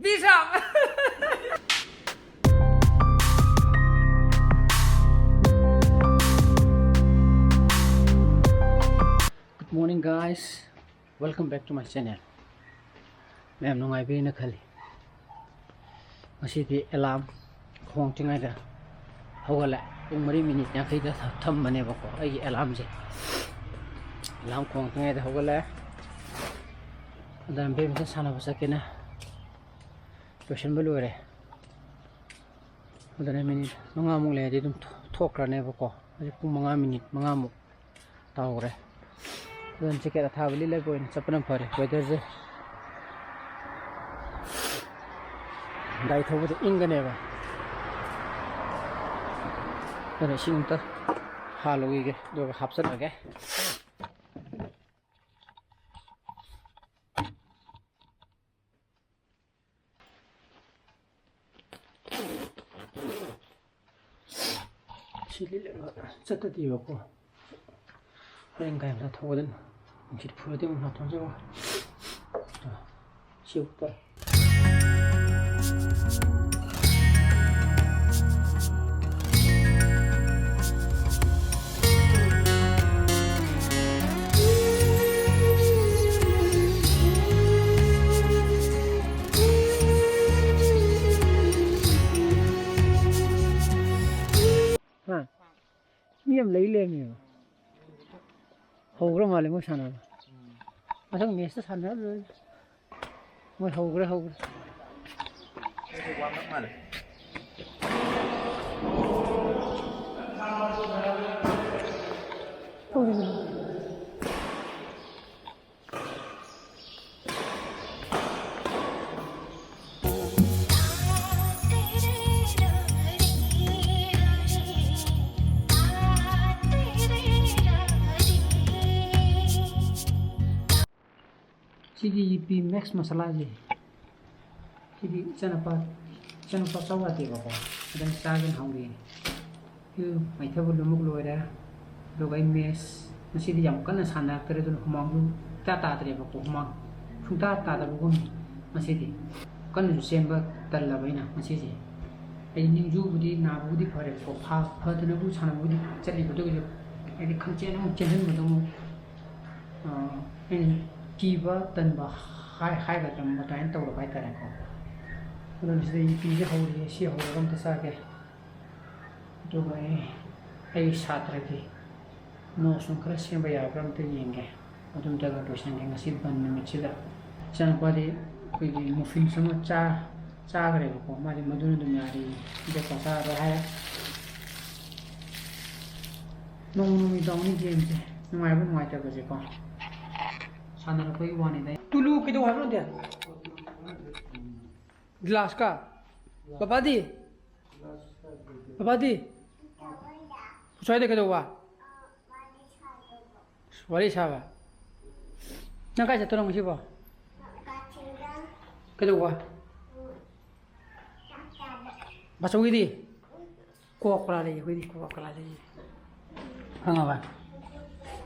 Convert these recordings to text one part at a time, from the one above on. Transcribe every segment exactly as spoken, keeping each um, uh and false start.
Peace out. Good morning, guys. Welcome back to my channel. ꯃꯌꯥꯝ ꯅꯨꯡꯉꯥꯏꯕꯤꯔꯤꯅ ꯈꯜꯂꯤ꯫ ꯉꯁꯤꯗꯤ alarm ꯈꯣꯡꯗ꯭ꯔꯤꯉꯩꯗ ꯍꯧꯒꯠꯂꯦ꯫ ꯄꯨꯡ ꯃꯔꯤ ꯃꯤꯅꯤꯠ ꯌꯥꯡꯈꯩꯗ ꯊ-, ꯊꯝꯕꯅꯦꯕꯀꯣ ꯑꯩꯒꯤ ꯑꯦꯂꯥꯝꯁꯦ꯫ ꯑꯦꯂꯥꯝ ꯈꯣꯡꯗ꯭ꯔꯤꯉꯩꯗ ꯍꯧꯒꯠꯂꯦ꯫ ꯑꯗꯨꯅ ꯕꯦꯠꯃꯤꯟꯇꯟ ꯁꯥꯟꯅꯕ ꯆꯠꯀꯦꯅ ꯂꯣꯏꯁꯤꯟꯕ ꯂꯣꯏꯔꯦ꯫ ꯑꯗꯨꯅ ꯃꯤꯅꯤꯠ ꯃꯉꯥꯃꯨꯛ ꯂꯩꯔꯗꯤ ꯑꯗꯨꯝ ꯊꯣ-, ꯊꯣꯛꯈ꯭ꯔꯅꯦꯕꯀꯣ꯫ ꯍꯧꯖꯤꯛ ꯄꯨꯡ ꯃꯉꯥ ꯃꯤꯅꯤꯠ ꯃꯉꯥꯃꯨꯛ ꯇꯥꯍꯧꯔꯦ꯫ ꯑꯗꯨꯅ ꯖꯦꯀꯦꯠ ꯑꯊꯥꯕ ꯂꯤꯠꯂꯒ ꯑꯣꯏꯅ ꯆꯠꯄꯅ ꯐꯔꯦ꯫ ꯋꯦꯗꯔꯁꯦ ꯒꯥꯔꯤ ꯊꯧꯕꯗ ꯏꯪꯒꯅꯦꯕ꯫ ꯑꯗꯨꯅ ꯏꯁꯤꯡ ꯑꯝꯇ ꯍꯥꯜꯂꯨꯈꯤꯒꯦ, ꯑꯗꯨꯒ ꯍꯥꯞꯆꯤꯜꯂꯒꯦ꯫ ꯁꯤ ꯂꯤꯠꯂꯒ ꯆꯠꯇꯗꯤꯕꯀꯣ꯫ ꯍꯣꯔꯦꯟ ꯒꯥꯔꯤ ꯃꯆꯥ ꯊꯧꯕꯗꯅ ꯅꯨꯡꯁꯤꯠ ꯐꯨꯔꯗꯤ ꯑꯃꯨꯛ ꯅꯥꯇꯣꯟꯁꯦ ꯑꯃꯨꯛ, ꯑ, ꯁꯤ ꯎꯞꯄ꯫ ꯍꯥ? ꯃꯤ ꯌꯥꯝ ꯂꯩ ꯂꯩꯔꯝꯃꯦꯕ꯫ ꯍꯧꯈ꯭ꯔ ꯃꯥꯜꯂꯦ ꯃꯣꯏ ꯁꯥꯟꯅꯕ꯫ ꯃꯊꯪ ꯃꯦꯠꯁꯇ ꯁꯥꯟꯅꯔ ꯂꯣꯏꯔꯦ꯫ ꯃꯣꯏ ꯍꯧꯈ꯭ꯔꯦ, ꯍꯧꯈ꯭ꯔꯦ꯫ ꯍꯧꯈ꯭ꯔꯦ꯫ ꯁꯤꯒꯤ ꯌꯨꯄꯤ ꯃꯦꯛꯁ ꯃꯁꯥꯂꯥꯁꯦ, ꯁꯤꯗꯤ ꯏꯆꯥꯅꯨꯄꯥ, ꯏꯆꯥꯅꯨꯄꯥ ꯆꯥꯎ ꯌꯥꯗꯦꯕꯀꯣ, ꯑꯗꯨꯝ ꯆꯥꯒꯦꯅ ꯍꯧꯔꯤ꯫ ꯁꯤ ꯃꯩꯊꯕ ꯂꯨꯃꯨꯛ ꯂꯣꯏꯔꯦ꯫ ꯑꯗꯨꯒ ꯑꯩ ꯃꯦꯁ ꯉꯁꯤꯗꯤ ꯌꯥꯝ ꯀꯟꯅ ꯁꯥꯟꯅꯔꯛꯇ꯭ꯔꯦ, ꯑꯗꯨꯅ ꯍꯨꯃꯥꯡꯁꯨ ꯏꯇꯥ ꯇꯥꯗ꯭ꯔꯦꯕꯀꯣ, ꯍꯨꯃꯥꯡ ꯁꯨꯡꯇꯥ ꯇꯥꯗꯕꯒꯨꯝ ꯉꯁꯤꯗꯤ꯫ ꯀꯟꯅꯁꯨ ꯆꯦꯟꯕ ꯇꯜꯂꯕ ꯑꯩꯅ ꯉꯁꯤꯁꯦ꯫ ꯑꯩ ꯅꯤꯡꯖꯨꯕꯨꯗꯤ ꯅꯥꯕꯕꯨꯗꯤ ꯐꯔꯦꯕꯀꯣ, ꯐ-, ꯐꯗꯅꯕꯨ ꯁꯥꯟꯅꯕꯕꯨꯗꯤ ꯆꯠꯂꯤꯕ, ꯑꯗꯨꯒꯤꯁꯨ ꯍꯥꯏꯗꯤ ꯈꯪꯆꯦꯟ ꯑꯃꯨꯛ ꯆꯦꯟꯁꯤꯟꯕꯗꯣ ꯑꯃꯨꯛ, ꯑ, ꯑꯩꯅ ꯀꯤꯕ ꯇꯟꯕ ꯍꯥꯏ-, ꯍꯥꯏꯒꯗ꯭ꯔꯥ, ꯑꯗꯨꯃꯥꯏꯅ ꯇꯧꯔꯕ ꯍꯥꯏꯇꯥꯔꯦꯀꯣ꯫ ꯑꯗꯨꯅ ꯁꯤꯗ ꯌꯨꯄꯤꯁꯦ ꯍꯧꯔꯤꯌꯦ, ꯁꯤ ꯍꯧꯔꯒ ꯑꯝꯇ ꯆꯥꯒꯦ꯫ ꯑꯗꯨꯒ ꯑꯩ, ꯑꯩꯒꯤ ꯁꯥꯇ꯭ꯔꯒꯤ ꯅꯣꯠꯁ ꯅꯨꯡ ꯈꯔ ꯁꯦꯝꯕ ꯌꯥꯕ꯭ꯔꯥ ꯑꯝꯇ ꯌꯦꯡꯒꯦ꯫ ꯑꯗꯨꯝꯇꯒ ꯂꯣꯏꯁꯟꯒꯦ ꯉꯁꯤ ꯕꯟ ꯅꯨꯃꯤꯠꯁꯤꯗ꯫ ꯏꯆꯥꯅꯨꯄꯥꯗꯤ ꯑꯩꯈꯣꯏꯒꯤ ꯃꯨꯐꯤꯟꯁ ꯑꯃ ꯆꯥ-, ꯆꯥꯈ꯭ꯔꯦꯕꯀꯣ꯫ ꯃꯥꯗꯤ ꯃꯗꯨꯅ ꯑꯗꯨꯝ ꯌꯥꯔꯤ, ꯕ꯭ꯔꯦꯛꯐꯥꯁ ꯆꯥꯔꯔꯣꯏ ꯍꯥꯏꯔꯦ꯫ ꯅꯣꯡꯃ ꯅꯣꯡꯃꯒꯤ ꯗꯥꯎꯟꯅꯤ ꯒꯦꯝꯁꯦ, ꯅꯨꯡꯉꯥꯏꯕ ꯅꯨꯡꯉꯥꯏꯇꯕꯁꯦꯀꯣ, ꯁꯥꯟꯅꯔꯛꯄꯒꯤ ꯋꯥꯅꯤꯗ꯫ ꯇꯨꯂꯨ ꯀꯩꯗꯧ ꯍꯥꯏꯕꯅꯣ, ꯗꯦ? ꯒꯤꯂꯥꯁꯀ? ꯕꯕꯥꯗꯤ? ꯕꯕꯥꯗꯤ? ꯁ꯭ꯋꯥꯏꯗ ꯀꯩꯗꯧꯕ? ꯋꯥꯔꯤ ꯁꯥꯕ? ꯅꯪ ꯀꯥꯏ ꯆꯠꯇꯣꯏꯅꯣ ꯉꯁꯤꯕꯣ? ꯀꯩꯗꯧꯕ? ꯕꯥꯆꯧꯒꯤꯗꯤ? ꯀꯣꯀꯥ ꯀꯣꯂꯥ ꯂꯩꯌꯦ ꯑꯩꯈꯣꯏꯗꯤ, ꯀꯣꯀꯥ ꯀꯣꯂꯥ ꯂꯩꯌꯦ꯫ ꯈꯪꯉꯕ?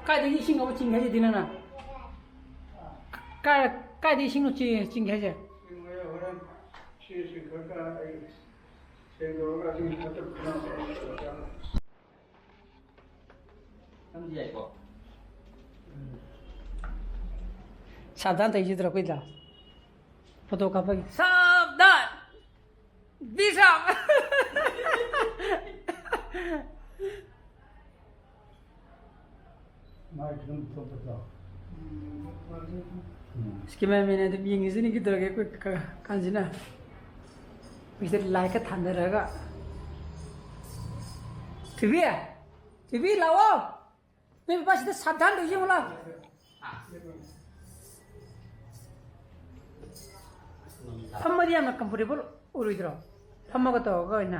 ꯀꯥꯏꯗꯒꯤ ꯏꯁꯤꯡ ꯑꯃ ꯆꯤꯡꯒꯦ ꯍꯥꯏꯁꯤꯗꯤ ꯅꯪꯅ? ꯀꯥꯏ-, ꯀꯥꯏꯗꯒꯤ ꯏꯁꯤꯡꯅꯣ ꯆꯤ-, ꯆꯤꯡꯒꯦ ꯍꯥꯏꯁꯦ? ꯍꯣꯔꯦꯟ ꯁꯤ ꯆꯤꯡꯈꯠꯂꯀꯥꯟꯗ ꯑꯩ ꯁꯦꯡꯗꯣꯛꯑꯒ ꯑꯗꯨꯒꯤ ꯃꯊꯛꯇ ꯈꯟꯅꯕ ꯅꯝꯗꯤ ꯌꯥꯏꯀꯣ? ꯁꯥꯕꯗꯥꯟ ꯇꯧꯔꯤꯁꯤꯗ꯭ꯔꯣ ꯑꯩꯈꯣꯏꯗ? ꯐꯣꯇꯣ ꯀꯥꯞꯄꯒꯤ꯫ ꯁꯥꯕꯗꯥꯟ! ꯕꯤꯁꯥꯝ! ꯃꯥꯏ ꯐꯤꯂꯝ ꯊꯣꯛꯄꯗꯣ꯫ ꯎꯝ꯫ ꯀꯦꯃꯦꯔꯥꯃꯦꯟ ꯑꯗꯨꯝ ꯌꯦꯡꯉꯤꯁꯤꯅꯤ ꯀꯩꯗꯧꯔꯒꯦ ꯑꯩꯈꯣꯏ ꯀ-, ꯀꯥꯟꯁꯤꯅ꯫ ꯑꯩꯈꯣꯏꯁꯤꯗ ꯂꯥꯏꯠꯀ ꯊꯥꯟꯊꯔꯒ꯫ ꯊꯣꯏꯕꯤ! ꯊꯣꯏꯕꯤ, ꯂꯥꯛꯑꯣ! ꯅꯣꯏ ꯕꯕꯥ ꯁꯤꯗ ꯁꯥꯕꯗꯥꯟ ꯇꯧꯔꯤꯁꯦ ꯌꯦꯡꯉꯨ ꯂꯥꯎ꯫ ꯐꯝꯃꯗꯤ ꯌꯥꯝꯅ ꯀꯝꯐꯣꯔꯇꯦꯕꯜ ꯑꯣꯏꯔꯣꯏꯗ꯭ꯔꯣ? ꯐꯝꯃꯒ ꯇꯧꯔꯒ ꯑꯣꯏꯅ꯫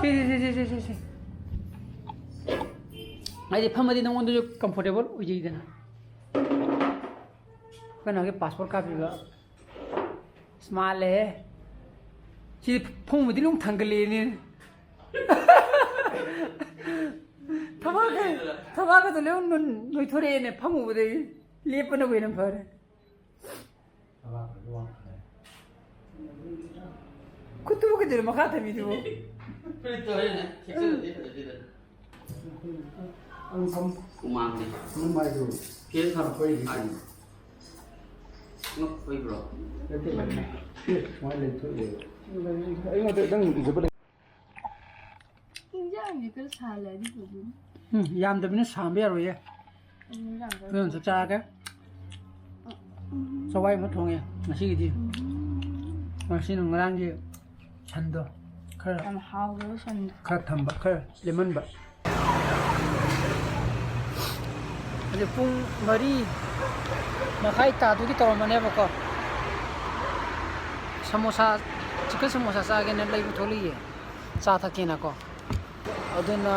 ꯁꯤ, ꯁꯤ, ꯁꯤ, ꯁꯤ, ꯁꯤ, ꯁꯤ, ꯁꯤ꯫ ꯍꯥꯏꯗꯤ ꯐꯝꯃꯗꯤ ꯅꯉꯣꯟꯗꯁꯨ ꯀꯝꯐꯣꯔꯇꯦꯕꯜ ꯑꯣꯏꯖꯩꯗꯅ꯫ ꯑꯩꯈꯣꯏ ꯅꯍꯥꯟꯒꯤ ꯄꯥꯁꯄꯣꯔꯠ ꯀꯥꯞꯄꯤꯕ꯫ ꯑꯁ, ꯃꯥꯜꯂꯦꯍꯦ꯫ ꯁꯤ ꯐꯃꯨꯡꯕꯨꯗꯤ ꯂꯣꯏ ꯊꯥꯡꯒꯠꯂꯛꯑꯦꯅꯦ꯫ ꯊꯕꯥꯛꯀ-, ꯊꯕꯥꯛꯀꯗꯣ ꯂꯣꯏ ꯅꯣꯏ-, ꯅꯣꯏꯊꯣꯔꯛꯑꯦꯅꯦ ꯐꯃꯨꯡꯕꯨꯗꯒꯤ꯫ ꯂꯦꯞꯄꯅꯕꯨ ꯍꯦꯟꯅ ꯐꯔꯦ꯫ ꯈꯨꯠꯇꯨꯕꯨ ꯀꯩꯗꯧꯔꯦ ꯃꯈꯥ ꯊꯝꯃꯤꯗꯨꯕꯨ? ꯐꯨꯔꯤꯠꯇꯣ ꯍꯣꯔꯦꯟ ꯊꯦꯛꯆꯜꯂꯗꯤ ꯐꯖꯗꯦꯗꯅ꯫ ꯍꯨꯃꯥꯡꯗꯤ꯫ ꯐꯦꯟ ꯊꯥꯕ꯫ ꯉꯛ ꯐꯩꯕ꯭ꯔꯣ? ꯑꯩꯉꯣꯟꯗ ꯅꯪ ꯎꯖꯕ ꯂꯩ꯫ ꯏꯟꯖꯥꯡꯁꯦ ꯈꯔ ꯁꯥꯍꯜꯂꯗꯤ ꯐꯗꯣꯏꯅꯤ꯫ ꯎꯝ, ꯌꯥꯝꯗꯕꯅꯤꯅ ꯁꯥꯍꯟꯕ ꯌꯥꯔꯣꯏꯌꯦ꯫ ꯎꯝ, ꯌꯥꯝꯗꯕꯅꯤꯅ꯫ ꯑꯗꯨꯅ ꯆꯥꯛ ꯆꯥꯔꯒꯦ꯫ ꯎꯝ꯫ ꯆꯋꯥꯏ ꯑꯃ ꯊꯣꯡꯉꯦ ꯉꯁꯤꯒꯤꯗꯤ꯫ ꯎꯝ꯫ ꯉꯁꯤꯅ ꯉꯔꯥꯡꯒꯤ ꯁꯟꯗꯣ ꯈꯔ ꯌꯥꯝ ꯍꯥꯎꯈ꯭ꯔꯕ ꯁꯟꯗꯣ꯫ ꯈꯔ ꯊꯝꯕ, ꯈꯔ ꯂꯦꯝꯍꯟꯕ꯫ ꯍꯧꯖꯤꯛ ꯄꯨꯡ ꯃꯔꯤ ꯃꯈꯥꯏ ꯇꯥꯗꯣꯏꯒꯤ ꯇꯧꯔꯝꯃꯅꯦꯕꯀꯣ꯫ ꯁꯃꯣꯁꯥ, ꯆꯤꯛꯀꯟ ꯁꯃꯣꯁꯥ ꯆꯥꯒꯦꯅ ꯂꯩꯕ ꯊꯣꯛꯂꯛꯏꯌꯦ꯫ ꯆꯥ ꯊꯛꯀꯦꯅꯀꯣ꯫ ꯑꯗꯨꯅ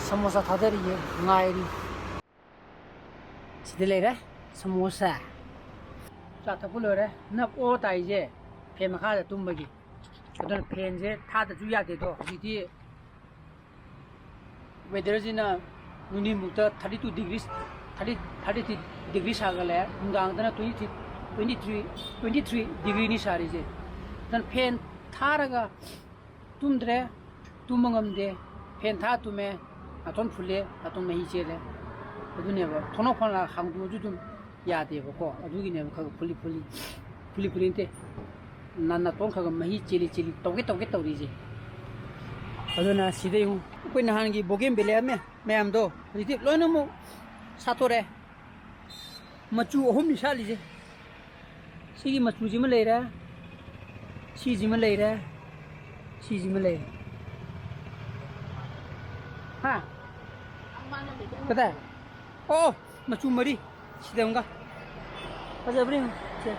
ꯁꯃꯣꯁꯥ ꯊꯥꯗꯔꯤꯌꯦ, ꯉꯥꯏꯔꯤ꯫ ꯁꯤꯗ ꯂꯩꯔꯦ ꯁꯃꯣꯁꯥ꯫ ꯆꯥ ꯊꯛꯄ ꯂꯣꯏꯔꯦ꯫ ꯅꯞ ꯑꯣ ꯇꯥꯏꯁꯦ ꯐꯦꯟ ꯃꯈꯥꯗ ꯇꯨꯝꯕꯒꯤ꯫ ꯑꯗꯨꯅ ꯐꯦꯟꯁꯦ ꯊꯥꯗꯁꯨ ꯌꯥꯗꯦꯗꯣ꯫ ꯍꯧꯖꯤꯛꯇꯤ ꯋꯦꯗꯔꯁꯤꯅ ꯅꯨꯡꯊꯤꯟꯃꯨꯛꯇ thirty two degrees, thirty, thirty three degree ꯁꯥꯒꯠꯂꯛꯑꯦ꯫ ꯅꯨꯡꯗꯥꯡꯗꯅ twenty three, twenty three, twenty three degreeꯅꯤ ꯁꯥꯔꯤꯁꯦ꯫ ꯑꯗꯨꯅ ꯐꯦꯟ ꯊꯥꯔꯒ ꯇꯨꯝꯗ꯭ꯔꯦ, ꯇꯨꯝꯕ ꯉꯝꯗꯦ꯫ ꯐꯦꯟ ꯊꯥ ꯇꯨꯝꯃꯦ, ꯅꯥꯇꯣꯟ ꯐꯨꯜꯂꯦ, ꯅꯥꯇꯣꯟ ꯃꯍꯤ ꯆꯦꯜꯂꯦ꯫ ꯑꯗꯨꯅꯦꯕ, ꯊꯣꯡꯅꯥꯎ ꯐꯥꯟꯂꯥ ꯍꯥꯡꯗꯣꯛꯑꯁꯨ ꯑꯗꯨꯝ ꯌꯥꯗꯦꯕꯀꯣ꯫ ꯑꯗꯨꯒꯤꯅꯦꯕ ꯈꯔ ꯈꯔ ꯐꯨꯂꯤ ꯐꯨꯂꯤ, ꯐꯨꯂꯤ ꯐꯨꯂꯤ ꯅꯠꯇꯦ, ꯅꯥ-, ꯅꯥꯇꯣꯟ ꯈꯔ ꯈꯔ ꯃꯍꯤ ꯆꯦꯜꯂꯤ ꯆꯦꯜꯂꯤ ꯇꯧꯒꯦ ꯇꯧꯒꯦ ꯇꯧꯔꯤꯁꯦ꯫ ꯑꯗꯨꯅ ꯁꯤꯗ ꯌꯦꯡꯉꯨ, ꯑꯩꯈꯣꯏ ꯅꯍꯥꯟꯒꯤ ꯕꯣꯒꯦꯟꯚꯤꯂꯤꯌꯥ ꯃꯌꯥꯝꯗꯣ ꯍꯧꯖꯤꯛꯇꯤ ꯂꯣꯏꯅꯃꯛ ꯁꯥꯠꯇꯣꯔꯦ꯫ ꯃꯆꯨ ꯑꯍꯨꯝꯅꯤ ꯁꯥꯠꯂꯤꯁꯦ꯫ ꯁꯤꯒꯤ ꯃꯆꯨꯁꯤꯃ ꯂꯩꯔꯦ, ꯁꯤꯁꯤꯃ ꯂꯩꯔꯦ, ꯁꯤꯁꯤꯃ ꯂꯩꯔꯦ꯫ ꯍꯥ? ꯀꯗꯥꯏ? ꯑꯣ, ꯃꯆꯨ ꯃꯔꯤ꯫ ꯁꯤꯗ ꯑꯃꯒ꯫ ꯐꯖꯕ꯭ꯔꯥ ꯌꯦꯡꯉꯨ꯫ ꯁꯦ꯫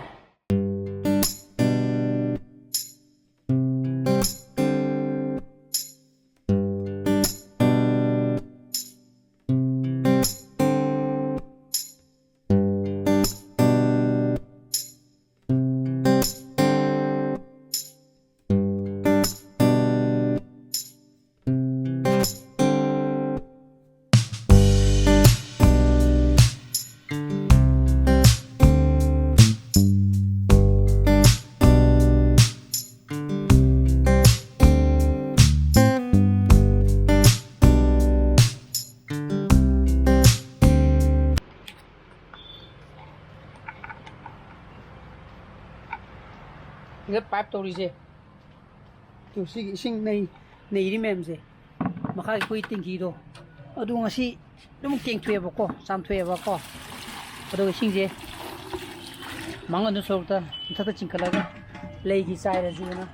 ꯁꯤꯗ ꯄꯥꯏꯞ ꯇꯧꯔꯤꯁꯦ꯫ ꯇꯨ, ꯁꯤꯒꯤ ꯏꯁꯤꯡ ꯅꯩ-, ꯅꯩꯔꯤ ꯃꯌꯥꯝꯁꯦ, ꯃꯈꯥꯒꯤ ꯑꯩꯈꯣꯏ ꯇꯦꯡꯀꯤꯗꯣ, ꯑꯗꯨ ꯉꯁꯤ ꯑꯗꯨꯝ ꯇꯦꯡꯊꯣꯛꯑꯦꯕꯀꯣ, ꯆꯥꯝꯊꯣꯛꯑꯦꯕꯀꯣ꯫ ꯑꯗꯨꯒ ꯏꯁꯤꯡꯁꯦ ꯃꯥꯡꯍꯟꯗ ꯁꯣꯔꯣꯛꯇ ꯃꯊꯛꯇ ꯆꯤꯡꯈꯠꯂꯒ ꯂꯩꯒꯤ ꯆꯥꯏꯔꯁꯨꯅ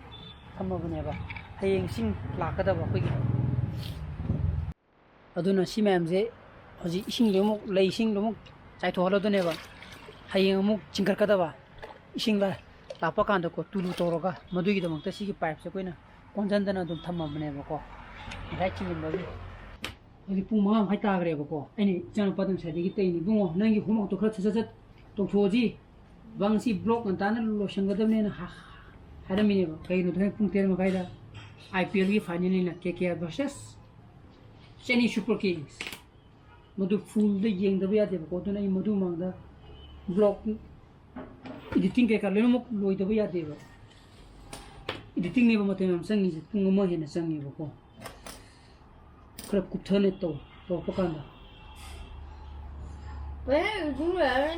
ꯊꯝꯃꯕꯅꯦꯕ, ꯍꯌꯦꯡ ꯏꯁꯤꯡ ꯂꯥꯛꯀꯗꯕ ꯑꯩꯈꯣꯏꯒꯤ꯫ ꯑꯗꯨꯅ ꯁꯤ ꯃꯌꯥꯝꯁꯦ ꯍꯧꯖꯤꯛ ꯏꯁꯤꯡꯗꯣ ꯑꯃꯨꯛ, ꯂꯩ ꯏꯁꯤꯡꯗꯣ ꯑꯃꯨꯛ ꯆꯥꯏꯊꯣꯛꯍꯜꯂꯗꯣꯏꯅꯦꯕ꯫ ꯍꯌꯦꯡ ꯑꯃꯨꯛ ꯆꯤꯡꯈꯠꯀꯗꯕ, ꯏꯁꯤꯡ ꯂꯥꯛꯄ ꯀꯥꯟꯗꯀꯣ, ꯇꯨꯂꯨ ꯇꯧꯔꯒ꯫ ꯃꯗꯨꯒꯤꯗꯃꯛꯇ ꯁꯤꯒꯤ ꯄꯥꯏꯞꯁꯦ ꯑꯩꯈꯣꯏꯅ ꯀꯣꯟꯁꯤꯟꯗꯅ ꯑꯗꯨꯝ ꯊꯝꯃꯕꯅꯦꯕꯀꯣ, ꯉꯁꯥꯏ ꯆꯤꯡꯉꯝꯕꯒꯤ꯫ ꯍꯧꯖꯤꯛ ꯄꯨꯡ ꯃꯉꯥ ꯃꯈꯥꯏ ꯇꯥꯈ꯭ꯔꯦꯕꯀꯣ꯫ ꯑꯩꯅ ꯏꯆꯥꯅꯨꯄꯥꯗ ꯉꯁꯥꯏꯗꯒꯤ ꯇꯛꯏꯅꯤ, "ꯏꯕꯨꯡꯉꯣ, ꯅꯪꯒꯤ ꯍꯣꯝꯋꯥꯛꯇꯣ ꯈꯔ ꯁꯠ ꯁꯠ ꯁꯠ ꯇꯧꯊꯣꯛꯑꯁꯤ, ꯕꯥ, ꯉꯁꯤ ꯕ꯭ꯂꯣꯛ ꯉꯟꯇꯥꯅ ꯂꯣꯏꯁꯤꯟꯒꯗꯕꯅꯦꯅ" ꯍꯥ-, ꯍꯥꯏꯔꯝꯃꯤꯅꯦꯕ꯫ ꯀꯩꯒꯤꯅꯣꯗ ꯍꯣꯔꯦꯟ ꯄꯨꯡ ꯇꯔꯦꯠ ꯃꯈꯥꯏꯗ ꯑꯥꯏ ꯄꯤ ꯑꯦꯜꯒꯤ ꯐꯥꯏꯅꯦꯜꯅꯤꯅ, K K R versus Chennai Super Kings. ꯃꯗꯨ ꯐꯨꯜꯗ ꯌꯦꯡꯗꯕ ꯌꯥꯗꯦꯕꯀꯣ꯫ ꯑꯗꯨꯅ ꯑꯩ ꯃꯗꯨ ꯃꯃꯥꯡꯗ ꯕ꯭ꯂꯣꯛ, ꯏꯗꯤꯇꯤꯡ ꯀꯩꯀꯥ ꯂꯣꯏꯅꯃꯛ ꯂꯣꯏꯗꯕ ꯌꯥꯗꯦꯕ꯫ ꯏꯗꯤꯇꯤꯡꯅꯦꯕ ꯃꯇꯝ ꯌꯥꯝ ꯆꯪꯉꯤꯁꯦ, ꯄꯨꯡ ꯑꯃ ꯍꯦꯟꯅ ꯆꯪꯉꯦꯕꯀꯣ꯫ ꯈꯔ ꯀꯨꯞꯊꯅ ꯇꯧ, ꯇꯧꯔꯛꯄ ꯀꯥꯟꯗ꯫ ꯍꯣꯔꯦꯟ ꯑꯗꯨꯝ ꯂꯣꯏꯔꯒ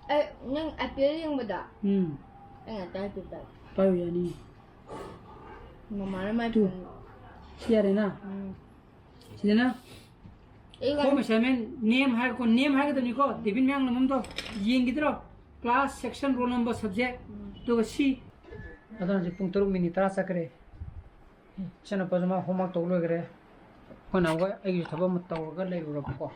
ꯑꯩ, ꯅꯪ ꯑꯥꯏ ꯄꯤ ꯑꯦꯜ ꯌꯦꯡꯕꯗ ꯎꯝ꯫ ꯑꯩ ꯉꯥꯛꯇ ꯍꯥꯏꯐꯦꯠ ꯄꯥꯏꯌꯨ꯫ ꯄꯥꯏꯌꯨ, ꯌꯥꯅꯤ꯫ ꯃꯃꯥꯅ ꯃꯥꯏ ꯇꯨ꯫ ꯐꯣꯟ꯫ ꯁꯤ ꯌꯥꯔꯦꯅ? ꯎꯝ꯫ ꯁꯤꯗꯅ ꯑꯩ ꯍꯣꯝ ꯑꯦꯁꯥꯏꯟꯃꯦꯟ ꯅꯦꯝ ꯍꯥꯏꯔꯒꯀꯣ, ꯅꯦꯝ ꯍꯥꯏꯒꯗꯕꯅꯤꯀꯣ, ꯗꯦꯕꯤꯠ ꯃꯌꯥꯡꯂꯝꯕꯝꯗꯣ ꯌꯦꯡꯈꯤꯗ꯭ꯔꯣ? Class, section, roll number, subject. ꯎꯝ꯫ ꯑꯗꯨꯒ ꯁꯤ꯫ ꯑꯗꯨꯅ ꯍꯧꯖꯤꯛ ꯄꯨꯡ ꯇꯔꯨꯛ ꯃꯤꯅꯤꯠ ꯇꯔꯥ ꯆꯠꯈ꯭ꯔꯦ꯫ ꯏꯆꯟꯅꯨꯄꯥꯁꯨ ꯃꯥ ꯍꯣꯝꯋꯥꯛ ꯇꯧ ꯂꯣꯏꯈ꯭ꯔꯦ꯫ ꯑꯩꯈꯣꯏ ꯅꯍꯥꯟꯈꯣꯏ ꯑꯩꯒꯤꯁꯨ ꯊꯕꯛ ꯑꯃ ꯇꯧꯔꯒ ꯂꯩꯔꯨꯔꯕꯀꯣ꯫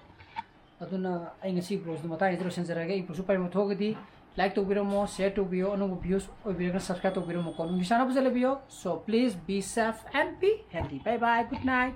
ꯑꯗꯨꯅ ꯑꯩ ꯉꯁꯤ ꯕ꯭ꯂꯣꯒꯁꯤꯗ ꯃꯇꯥꯡꯁꯤꯗ ꯂꯣꯏꯁꯤꯟꯖꯔꯒꯦ꯫ ꯑꯩ ꯕ꯭ꯂꯣꯒꯁꯨ ꯄꯥꯏꯕ ꯊꯣꯛꯑꯒꯗꯤ like ꯇꯧꯕꯤꯔꯝꯃꯣ, share ꯇꯧꯕꯤꯌꯣ, ꯑꯅꯧꯕ views ꯑꯣꯏꯕꯤꯔꯒꯅ subscribe ꯇꯧꯕꯤꯔꯝꯃꯣꯀꯣ꯫ ꯅꯨꯡꯒꯤ ꯁꯥꯟꯅꯕꯁꯦ ꯂꯩꯕꯤꯌꯣ꯫ So please be safe and be healthy. Bye bye. Good night.